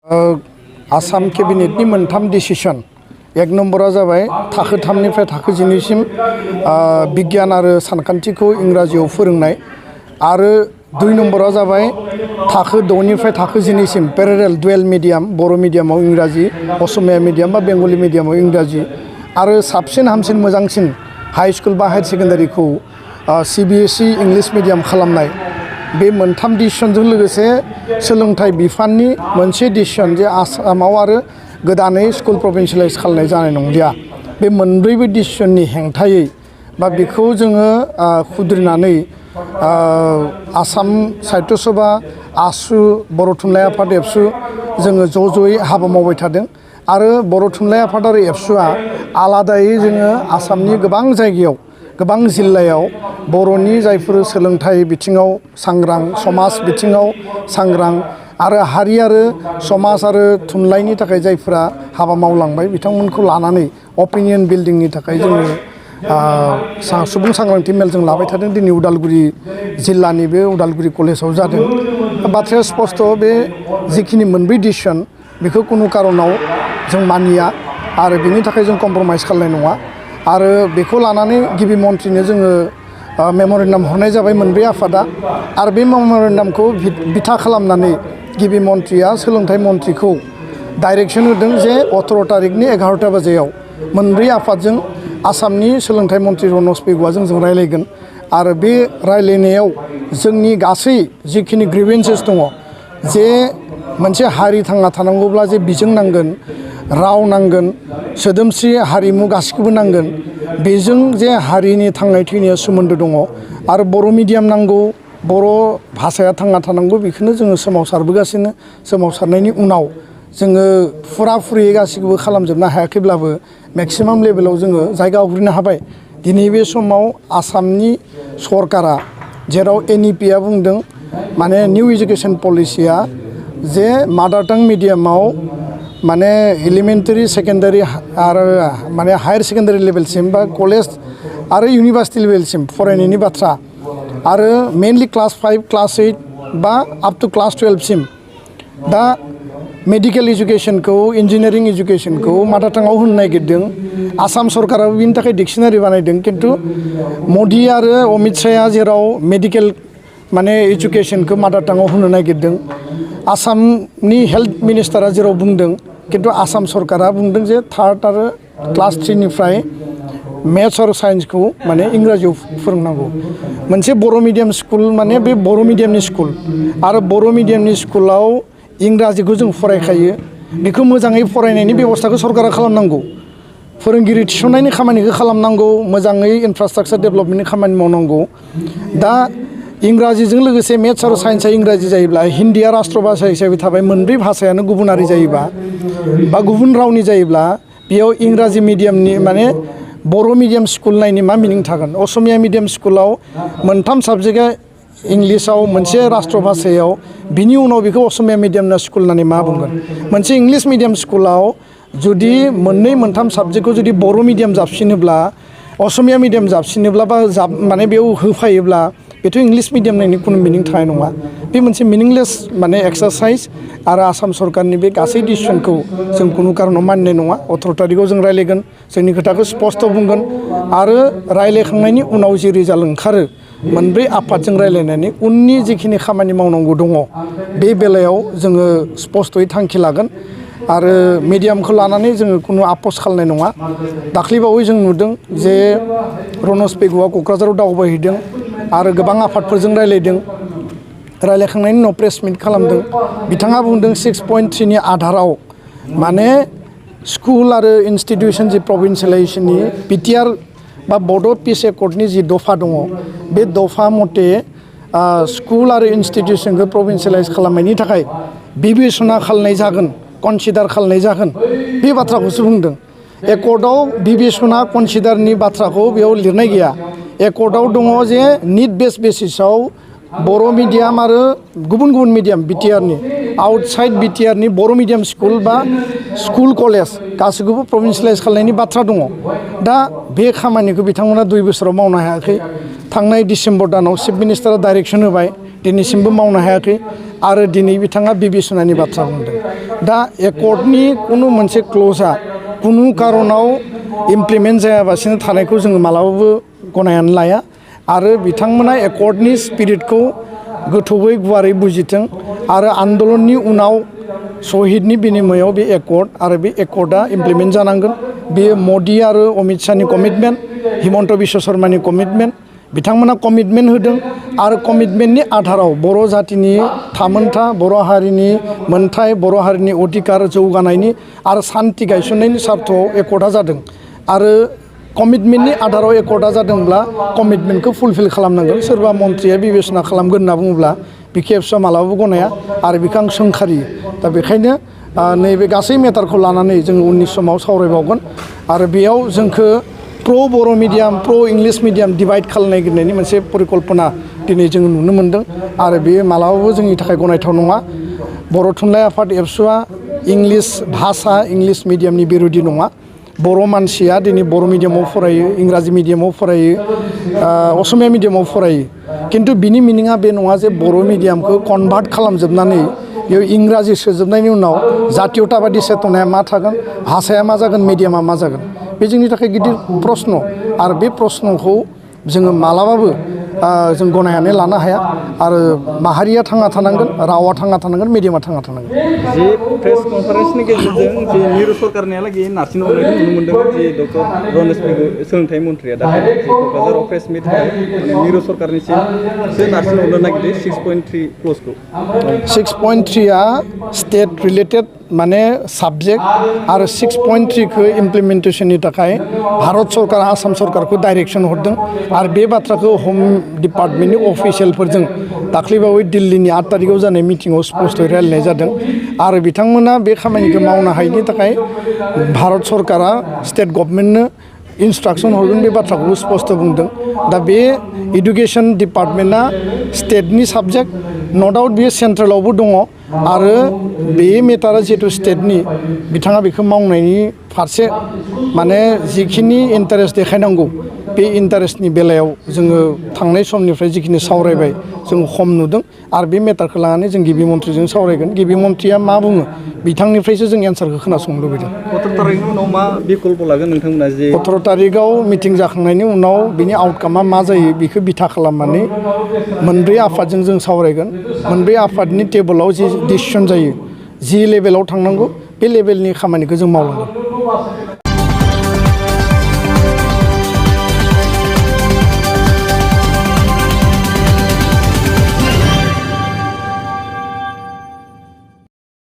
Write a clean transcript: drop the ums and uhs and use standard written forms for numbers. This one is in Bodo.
आसाम केबिनेटनि मोनथाम डिसिसन एक नम्बरा जाबाय थाखो 3 निफ्राय थाखो 12 सिम बिगियान आरो सानखान्थिखौ इंराजियाव फोरोंनाय आरो 2 नम्बरा जाबाय थाखो 6 निफ्राय थाखो 12 सिम पेरेरेल डुएल मिडियाम बर' मिडियामाव इंराजि असमिया मिडियाम बा बेंगली मिडियामाव इंराजि आरो साबसिन हामसिन मोजांसिन हाई स्कुल बा हायर सेकेन्डारिखौ CBSE इंलिश मिडियाम खालामनाय बे मोनथाम डिसिसनजों लोगोसे सोलोंथाइ बिफाननि मोनसे डिसिसन जे आसामाव आरो गोदानै स्कुल प्रभिन्सियेलाइज खालामनाय जानाय नंलिया बे मोनब्रैबो डिसिसननि हेंथायै बा बेखौ जोङो खुद्रिनानै आसाम साहित्य सभा आसु बर' थुनलाइ आफाद एबसु जोङो ज'यै हाबा मावबाय थादों आरो बर' थुनलाइ आफाद आरो एबसुआ आलादायै जोङो आसामनि गोबां जायगायाव गोबां जिल्लायाव बर'नि जायफोर सोलोंथाइ बिथिङाव सांग्रां समाज बिथिङाव सांग्रां आरो हारि आरो समाज आरो थुनलाइनि थाखाय जायफोरा हाबा मावलांबाय बिथांमोनखौ लानानै अपिनियन बिल्डिंनि थाखाय जोङो सुबुं सांग्रांथि मेल जों लाबाय थादों। दिनै उदालगुरि जिल्लानि बे उदालगुरि कलेजाव जादों। बाथ्राया स्पस्ट बे जिखिनि मोनब्रै डिसिसन बेखौ कुनु कारनाव जों मानिया आरो बेनि थाखाय जों कमप्रमाइज खालामनाय नङा आरो बेखौ लानानै गिबि मन्थ्रिनो जोङो मेम'रेन्डाम हरनाय जाबाय मोनब्रै आफादा आरो बे मेम'रेन्डामखौ बिथा खालामनानै गिबि मन्थ्रिया सोलोंथाइ मन्थ्रिखौ डाइरेक्सन होदों जे 18 तारिखनि 11टा बाजियाव मोनब्रै आफादजों आसामनि सोलोंथाइ मन्थ्रि रनज पेगुआ जों रायलायगोन आरो बे रायलायनायाव जोंनि गासै जिखिनि ग्रिभेन्सेस दङ जे मोनसे हारि थांना थानांगौब्ला जे बिजों नांगोन राव नांगोन सोदोमस्रि हारिमु गासिखौबो नांगोन बेजों जे हारिनि थांनाय थैनाया सोमोन्दो दङ आरो बर' मिडियाम नांगौ बर' भाषाया थांना थानांगौ बेखौनो जोङो सोमावसारबोगासिनो सोमावसारनायनि उनाव जोङो फुराफुरियै गासिखौबो खालामजोबनो हायाखैब्लाबो मेक्सिमाम लेभेलाव जोङो जायगा आवग्रिनो हाबाय। दिनै बे समाव आसामनि सरकारा जेराव NEP आ बुंदों माने निउ एजुकेशन पलिसिया जे मादार टां मिडियामाव माने एलिमेन्टारि सेकेन्डारि आरो माने हायर सेकेन्डारि लेभेलसिम बा कलेज आरो इउनिभार्सिटि लेभेलसिम फरायनायनि बाथ्रा आरो मेनलि क्लास 5 क्लास 8 बा आप टु क्लास 12 सिम दा मेडिकेल एजुकेशनखौ इन्जिनियारिं एजुकेशनखौ मादार टाङाव होनो नागिरदों। आसाम सरकाराबो बिनि थाखाय डिक्सनारि बानायदों खिन्थु मदि आरो अमित शाहआ जेराव मेडिकेल माने एजुकेशनखौ मादार टाङाव होनो नागिरदों आसामनि हेल्थ मिनिस्टारा जेराव बुंदों खिन्थु आसाम सरकारा बुंदों जे 3rd आरो क्लास 3 निफ्राय मेथ्स आरो साइन्सखौ माने इंराजियाव फोरोंनांगौ। मोनसे बर' मिडियाम स्कुल माने बे बर' मिडियामनि स्कुल आरो बर' मिडियामनि स्कुलाव इंराजिखौ जों फरायखायो बेखौ मोजाङै फरायनायनि बेबस्थाखौ सरकारा खालामनांगौ फोरोंगिरि थिसननायनि खामानिखौ खालामनांगौ मोजाङै इनफ्रास्ट्राक्चार डेभेलपमेन्टनि खामानि मावनांगौ। दा इंराजिजों लोगोसे मेथ्स आरो साइन्सआ इंराजि जायोब्ला हिन्दीया राष्ट्र भाषा हिसाबै थाबाय मोनब्रै भाषायानो गुबुनारि जायोबा बा गुबुन रावनि जायोब्ला बेयाव इंराजि मिडियामनि माने बर' मिडियाम स्कुल नायनि मा मिनिं थागोन। असमिया मिडियाम स्कुलाव मोनथाम साबजेक्टआ इंलिसाव मोनसे राष्ट्र भाषायाव बिनि उनाव बेखौ असमिया मिडियामनि स्कुल होननानै मा बुंगोन। मोनसे इंलिश मिडियाम स्कुलाव जुदि मोननै मोनथाम साबजेक्टखौ जुदि बर' मिडियाम जाबसिनोब्ला असमिया मिडियाम जाबसिनोब्ला बा माने बेयाव होफायोब्ला बेथ' इंलिश मिडियाम नायनि खुनु मिनिं थानाय नङा। बे मोनसे मिनिंलेस माने एक्सारसाइज आरो आसाम सरकारनि बे गासै डिसिसनखौ जों खुनु कारनाव मानिनाय नङा। 18 तारिखआव जों रायलायगोन जोंनि खोथाखौ स्पस्ट बुंगोन आरो रायलायखांनायनि उनाव जि रिजाल्ट ओंखारो मोनब्रै आफादजों रायलायनानै उननि जिखिनि खामानि मावनांगौ दङ बे बेलायाव जोङो स्पस्टयै थांखि लागोन आरो मिडियामखौ लानानै जोङो खुनु आपस खालामनाय नङा। दाख्लैबावै जों नुदों जे रनज पेगुआ क'क्राझाराव दावबायहैदों आरो गोबां आफादफोरजों रायलायदों रायलायखांनायनि उनाव प्रेस मिट खालामदों बिथाङा बुंदों 6.3 नि आधाराव माने स्कुल आरो इन्स्टिटिउसन जि प्रभिन्सियेलाइजेसननि बिटिआर बा बड' पिस एकर्डनि जि दफा दङ बे दफा मथे स्कुल आरो इन्स्टिटिउसनखौ प्रभिन्सियेलाइज खालामनायनि थाखाय बिबेसना खालामनाय जागोन कनसिडार खालामनाय जागोन बे बाथ्राखौसो बुंदों। एकर्डआव बिबेसना कनसिडारनि बाथ्राखौ बेयाव लिरनाय गैया। एकर्डआव दङ जे निड बेस बेसिसाव बर' मिडियाम आरो गुबुन गुबुन मिडियाम बिटिआरनि आउटसाइड बिटिआरनि बर' मिडियाम स्कुल बा स्कुल कलेज गासैखौबो प्रभिन्सियेलाइज खालामनायनि बाथ्रा दङ। दा बे खामानिखौ बिथांमोना 2 बोसोराव मावनो हायाखै। थांनाय डिसेम्बर दानाव चिफ मिनिस्टारा डाइरेक्सन होबाय दिनैसिमबो मावनो हायाखै आरो दिनै बिथाङा बिबेसनानि बाथ्रा बुंदों दा एकर्डनि कुनु मोनसे क्ल'जआ कुनु कारनाव इमप्लिमेन्ट जायाबासिनो थानायखौ जोङो मालाबाबो गनायनानै लाया आरो बिथांमोना एकर्डनि स्पिरिटखौ गोथौयै गुवारै बुजिथों आरो आन्दलननि उनाव शहीदनि बिनिमयाव बे एकर्ड आरो बे एकर्डआ इमप्लिमेन्ट जानांगोन बेयो मदि आरो अमित शाहनि कमिटमेन्ट हिमन्त बिश्व शर्मानि कमिटमेन्ट बिथांमोना कमिटमेन्ट होदों आरो कमिटमेन्टनि आधाराव बर' जातिनि थामोनथा बर' हारिनि मोनथाय बर' हारिनि अधिकार जौगानायनि आरो सान्ति गायसननायनि सार्थआव एकर्डआ जादों आरो कमिटमेन्टनि आधाराव एकर्डआ जादोंब्ला कमिटमेन्टखौ फुलफिल खालामनांगोन सोरबा मन्थ्रिया बिबेसना खालामगोन होनना बुङोब्ला बिखौ एबसुआ मालाबाबो गनाया आरो बेखौ आं सोंखारियो दा बेखायनो नैबे गासै मेटारखौ लानानै जों उननि समाव सावरायबावगोन आरो बेयाव जोंखौ प्र' बर' मिडियाम प्र' इंलिश मिडियाम डिभाइड खालामनायनि मोनसे परिकल्पना दिनै जों नुनो मोन्दों आरो बेयो मालाबाबो जोंनि थाखाय गनायथाव नङा बर' थुनलाइ आफाद एबसुआ इंलिश भाषा इंलिश मिडियामनि बिरोधि नङा बर' मानसिया दिनै बर' मिडियामाव फरायो इंराजि मिडियामाव फरायो असमिया मिडियामाव फरायो खिन्थु बिनि मिनिङा बे नङा जे बर' मिडियामखौ कनभार्ट खालामजोबनानै बेयाव इंराजि सोजोबनायनि उनाव जातीयताबादि चेतनाया मा थागोन भाषाया मा जागोन मिडियामा मा जागोन बे जोंनि थाखाय गिदिर प्रश्न आरो बे प्रश्नखौ जोङो मालाबाबो जों गनायनानै लानो हाया आरो माहारिया थांना थानांगोन रावा थांना थानांगोन मिडियामा थांना थानांगोन जे प्रेस कनफारेन्सनि गेजेरजों जे मिरु सरकारनियालागै नारसिन हरनायखौ नुनो मोन्दों जे डक्टर रमेश सोलोंथाइ मन्थ्रिया दाखालि जे क'क्राझाराव प्रेस मिट माने मिरु सरकारनिसिमसो नारसिन हरनो नागिरदों 6.3 क्ल'जखौ 6.3आ स्टेट रिलेटेड माने साबजेक्ट आरो 6.3खौ इमप्लिमेन्टेसननि थाखाय भारत सरकार आसाम सरकारखौ डाइरेक्सन हरदों आरो बे बाथ्राखौ हम डिपार्टमेन्टनि अफिसियेलफोरजों दाख्लैबावै दिल्लीनि 8 तारिखआव जानाय मिटिङाव स्पष्टयै रायलायनाय जादों आरो बिथांमोना बे खामानिखौ मावनो हायैनि थाखाय भारत सरकारा स्टेट गभर्नमेन्टनो इन्सट्राक्सन हरगोन बे बाथ्राखौ स्पष्ट बुंदों दा बे इडुकेसन डिपार्टमेन्टआ स्टेटनि साबजेक्ट नो डाउट बेयो सेन्ट्रेलावबो दङ आरो बे मेटारा जिहेतु स्टेटनि बिथाङा बेखौ मावनायनि फारसे माने जिखिनि इन्टारेस्ट देखायनांगौ बे इन्टारेस्टनि बेलायाव जोङो थांनाय समनिफ्राय जिखिनि सावरायबाय जों खम नुदों आरो बे मेटारखौ लानानै जों गिबि मन्थ्रिजों सावरायगोन गिबि मन्थ्रिया मा बुङो बिथांनिफ्रायसो जों एन्सारखौ खोनासंनो लुबैदों 17 तारिखनि उनाव मा बिकल्प लागोन नोंथांमोना जे 17 तारिखआव मिटिं जाखांनायनि उनाव बिनि आउटकामा मा जायो बेखौ बिथा खालामनानै मोनब्रै आफादजों जों सावरायगोन मोनब्रै आफादनि टेबोलाव जि डिसिसन जायो जि लेभेलाव थांनांगौ बे लेभेलनि खामानिखौ जों मावलांगोन